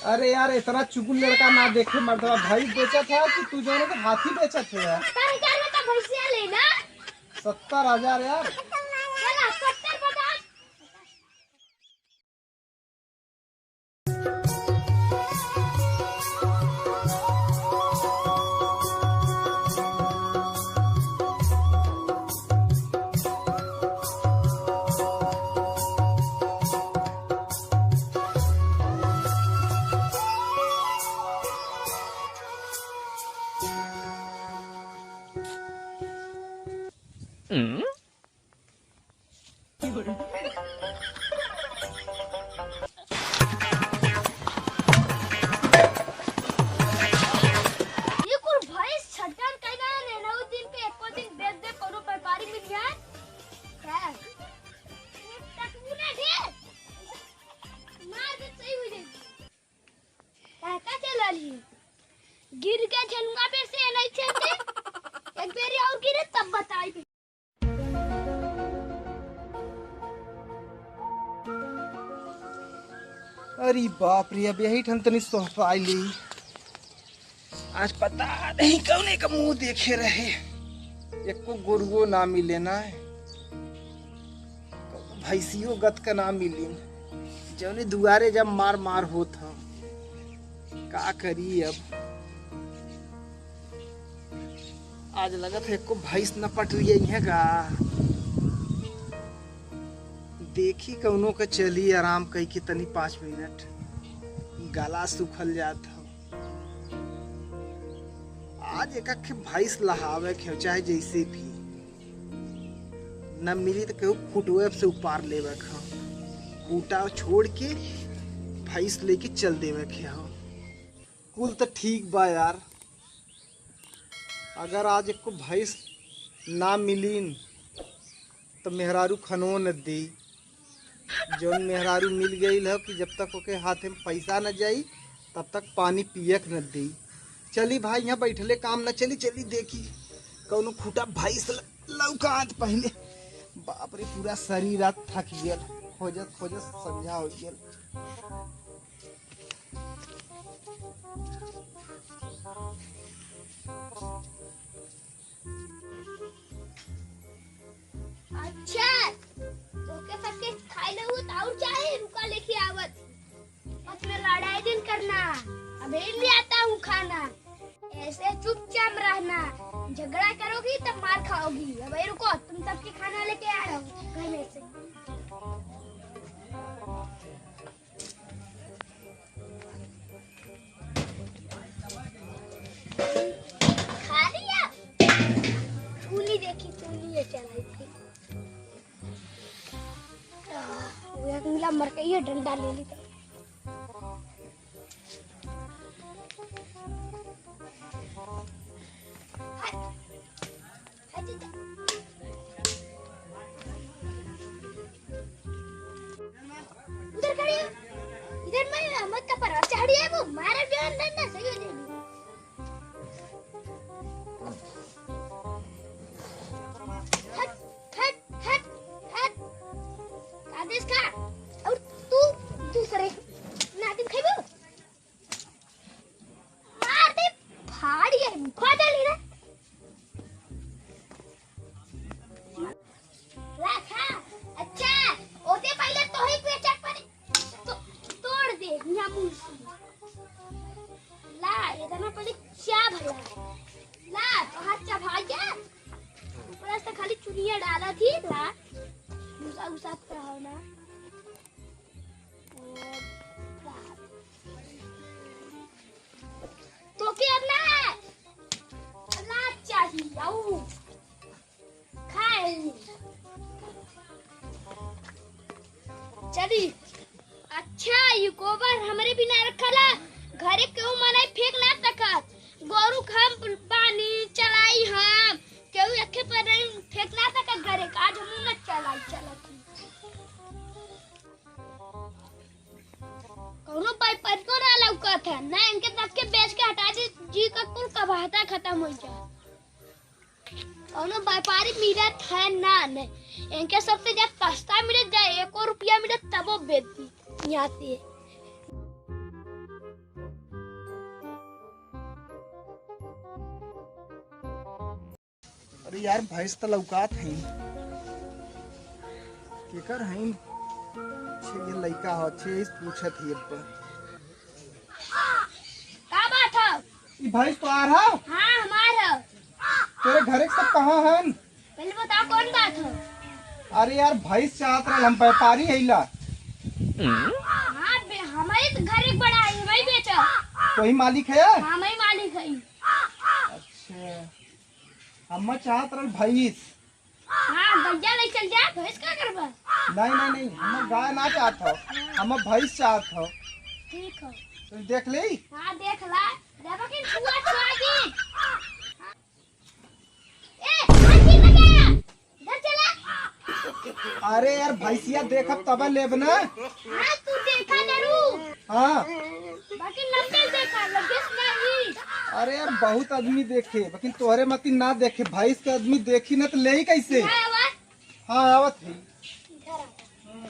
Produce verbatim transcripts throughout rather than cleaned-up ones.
अरे यार, इतना चुगुल लड़का ना देखे मर्दवा, भैंस बेचत है कि तू जौन है हाथी बेचत है यार। सत्तर हजार में तो भैंसिया लेना। सत्तर हजार यार। चला, सत्तर पचास। ये कुल भैंस छटन कइला है, नौ दिन के एको दिन बेच दे, कोनो व्यापारी मिल जाए। का? ये टकबू ना दे। मार दे, सही हो जाए। का, का चला ली? गिर के झनुआ पे से नहीं चलते। एक बेरी और गिरे तब बताई। अरे बाप रे, अब यही ठन तनी सोहपाई ली। आज पता नहीं कौने का मुंह देखे रहे, एको गोरुओ ना मिले ना है, भैंसियो गत का ना मिलिन, जौने दुआरे जब मार मार होत हम, का करी अब। आज लगत है एको भैंस न पटरियई है का। देखी कौनो के चली आराम कई के तनी पाँच मिनट, गला सूखल जात हो। आज एक आखे भैंस लहावे के हो, चाहे जैसे भी न मिली तो केहू खूंटवे से उपार लेवे के हो, खूंटा छोड़ के भैंस लेके चल देवे के हो। कुल तो ठीक बा यार, अगर आज एको भैंस ना मिलीन तो मेहरारू खनो न दी। जौन मेहरारू मिल गई हो कि जब तक ओके हाथे में पैसा न जाई तब तक पानी पियक न दी। चली भाई, यहाँ बैठले काम न चली, चली देखी कौनो खूंटा भैंस ल-, लौकात पहले। बाप रे, पूरा शरीर रात थक गयल, खोजत खोजत संझा हो गयल। अच्छा, तोके सबके खाए ले हुआ तो और चाहे, रुका लेके आवत। मत में लड़ाई दिन करना, अभी ले आता हूँ खाना। ऐसे चुपचाप रहना, झगड़ा करोगी तब मार खाओगी। अबे रुको, तुम सबके खाना लेके आ रहा हूँ घर में से। खा लिया। चूनी देखी, चूनी ये चलाई थी। आह, वो एक मिला मर के ये डंडा ले ली तो। उधर खड़ी है। इधर मैं मत का पर चढ़ी है वो, मारा जान डंडा सही हो जाएगी। हट, हट, हट, हट। आदेश खा। और तू दूसरे नागिन खाइबो? मार दे, फाड़ ये, फाड़ डाली रे। ला खा। अच्छा, ओसे पहले तो ही पेचक पर तो, तोड़ दे, यहाँ मुंह से। ला, इतना पहले क्या भला? ला, तो हाथ चबा गया। ऊपर से खाली चुनिया डाला थी, ला। घुसा, घुसा रहो ना। तो के अब ना, ना चाहिए, आऊ खाए। चली। अच्छा, ये गोबर हमरे बिना रखला, घरे केहू मनई फेंक ना सकत। गोरू हम पानी चलाई हम, केहू एके पर नहीं फेंक ना सकत घरे का, आज हम न चलाई, चलत ही। कौनो व्यापारियों ना लौकत है, ना इनके सबके बेच के हटा दी, जी का कुल कबाहता खत्म हो जाए। कौनो व्यापारी मिलत है ना, ने इनके सबसे जब सस्ता मिले जाए, एको रुपया मिले तबो बेच दी यहाँ से। अरे यार, भैंस त लौकात है। केकर है? छे ये लइका हो, छे इस पूछत ही अब। का बात है? ई भैंस तो आ रहा? हाँ, हमार है। तेरे घरे के सब कहाँ हन? पहले बताओ, कौन बात है? अरे यार, भैंस चाहत रहल, हम व्यापारी है ला। हाँ, बे-, हमारे तो घर एक बड़ा है, वही बेचो। वही मालिक है? हाँ, वही मालिक है। अच्छा, हम चाहत रहल भैंस। हाँ, गैया ले चल जा, भैंस का करबा? नहीं, नहीं, नहीं, हम गाय ना चाहत हो, हम भैंस चाहत हो। ठीक हो। तू देख ले। हाँ, देख ला। देखो कि छुआ, छुआ की। ए, हाथी लगा। इधर चला। अरे यार, भैंसिया देखब तब लेब ना। हाँ, तू देखा जरूर। हाँ। बाकी नंबर देखा, लगे नहीं। अरे यार, बहुत आदमी देखे, लेकिन तोहरे मती ना देखे, भैंस के आदमी देखी ना तो लेई कैसे? हाँ, आवा। हाँ, आवत है। इधर आ। हम्म।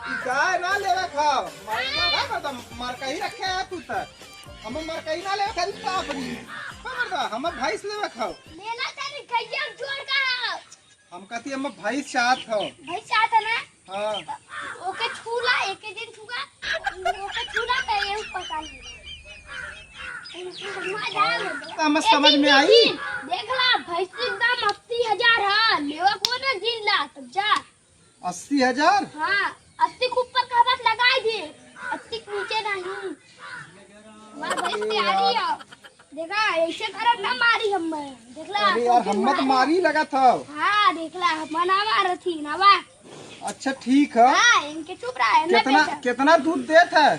ई गाय ना लेवे खाओ, मरना ना, मतलब, मरकही रखे है तू तक। हम मरकही ना लेवे खाली पापड़ी। का मरदा, हम भैंस लेवे खाओ। लेला तनी गैया जोड़ का। हम कहती हम भैंस चाहत हो। भैंस चाहत है ना? हाँ। ओके छूला, एक दिन छूला, ओके छूला तो ये पता नहीं। हम समझ में आई? देख ला, भैंस के दाम अस्सी हजार है, लेवा को ना गिन ला, तब जा। अस्सी हजार? हाँ, अस्सी के ऊपर का बात लगाई दे, अस्सी के नीचे नहीं। हमार भैंस प्यारी है। देखा, ऐसे करत ना मारी हम्मे। देखला, अरे यार, हम्मे तो मारी लगत हौ। हाँ, देखला, हम्मे ना मारत ही, ना बा। अच्छा, ठीक है। हाँ, इनके चुप रहा है, ना कितना, बेटा। कितना दूध देत है?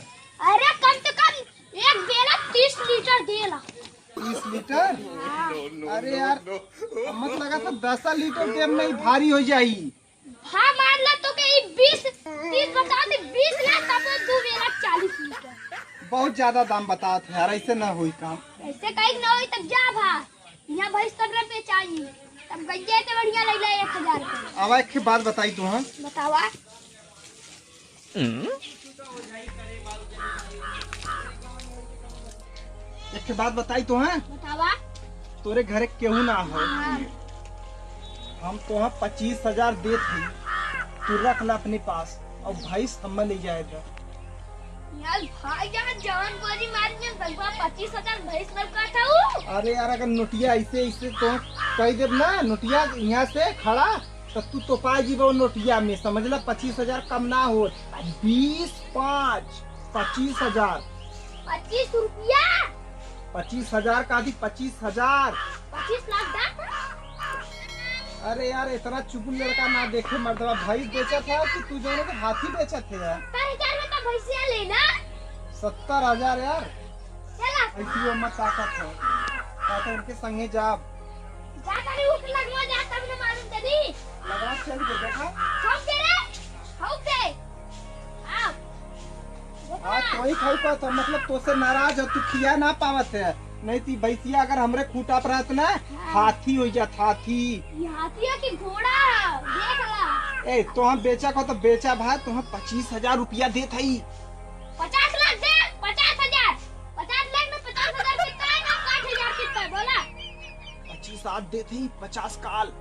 अरे, कम से कम एक बेला तीस लीटर देला। तीस लीटर? हाँ। अरे यार, हम्मे तो लगा था दस लीटर देम नहीं, भारी हो जाई। हाँ, मान ला तो के ई बीस, तीस बता दे, बीस ना, तब दू बेला चालीस लीटर। बहुत ज्यादा दाम बतात है यार, ऐसे ना होई काम। ऐसे कहीं ना होई, तब जा भा, यहाँ भैंस सब रे बेचाई, तब गैया ते बढ़िया ले ले एक हजार के। अब एक बात बताई तू, हाँ? बतावा। एक ठे बात बताई तो है। बतावा। तोरे घरे केहू ना हो। हाँ। हम तोहा पच्चीस हजार देत ही, तू रख ला अपने पास और भैंस हम्मे ले जाए दे। यार भाई, यहाँ जान गोली मारी में बगवा पच्चीस हजार भैंस लौका था वो। अरे यार, अगर नोटिया ऐसे, ऐसे तो कह देब ना, नोटिया यहाँ से खड़ा तो तू तो पा जीबो नोटिया में, समझ ला, पच्चीस हजार कम ना हो, बीस पाँच, पच्चीस हजार। पच्चीस रुपया? पच्चीस हजार का थी, पच्चीस हजार। पच्चीस लाख दा? अरे यार, इतना चुगुल लड़का ना देखे मर्दवा, भैंस बेचत है कि तू जौन के हाथी बेचत है यार। सत्तर हजार में तो भैंसिया लेना। सत्तर हजार यार। चला। ऐसी वो मत ताकत है, ताकत इनके संगे जाब। जा तारी उठ लगवा जा, तब न मालूम चली। लगवा चल के देखा। खाओ के रे, खाओ के। आओ। देखा। आज तो ही खाई पाता, मतलब तोसे नाराज हो, तू खिया ना पावत है। नहीं ती भैंसिया अगर हमरे खूटा पर रहत ना, हाँ। हाथी हो जात, हाथी। ये हाथी है कि घोड़ा? देख ला। ए, तो हम बेचा को तो बेचा भाई, तो हम पच्चीस हजार रुपया देत हई। पचास लाख दे, पचास हजार। पचास लाख में पचास हजार कितना है, ना साठ हजार कितना है, बोला? पच्चीस आज देत ही, पचास काल।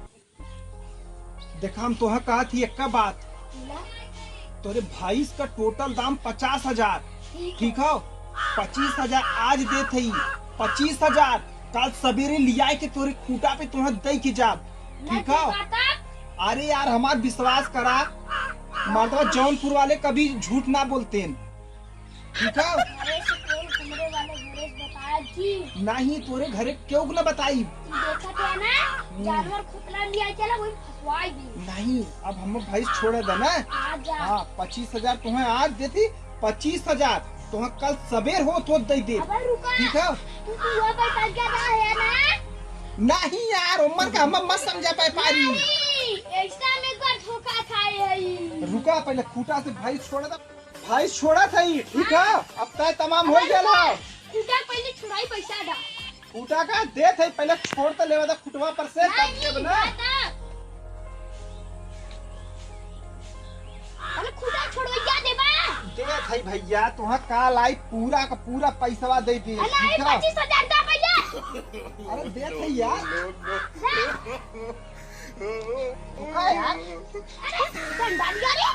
देखा, हम तोहा कहा थी एक्का बात, बोला? तोरे भैंस का टोटल दाम पचास हजार, ठीक है। ठीक हो? पच्चीस हजार आज देत ही, पच्चीस हजार काल सवेरे लियाए के तोरे खूटा पे तोहा दे के जाब, ना ठीक हो? दे पाता। अरे यार, हमार विश्वास करा, मतलब जौनपुर वाले कभी झूठ ना बोलते हैं। ठीक है? अरे से कोई हमरे वाले घरे से बताया जी। नहीं, तोरे घरे क्यों ना बताई? तू देखत है ना, हम्म। जानवर खुतला लिया चला, वही फंसवाई दी। नहीं, अब हम भैंस छोड़ दे ना। आ जा। हाँ, पच्चीस हजार तुम्हें आज देती, पच्चीस हजार तुम्हें कल सबेर हो तो दे दे। अबे रुका। ठीक है? तू, तू वो बैठा क्या रहा है ना? नहीं यार, उम्र का हम मत समझा पाए पारी। नहीं, ऐसा में एक बार धोखा खाए है। रुका, पहले खूटा से भैंस छोड़ दे। भैंस छोड़ा था ही, ठीक है? अब तय तमाम हो गया ना। खूटा पहले छुड़ाई, पैसा दा। खूटा का देत ही, पहले छोड़ तो लेवा दा खुटवा पर से, नहीं, तब देब ना। नहीं, नहीं। पहले खूटा छोड़वैया देबा। देत भाई भैया, तुहा काल आई, पूरा का पूरा पैसवा दे दे, अरे, ठीक है? पच्चीस हजार दा भैया। अरे, दे भैया। तू का यार? अरे, डंडा लिया रे।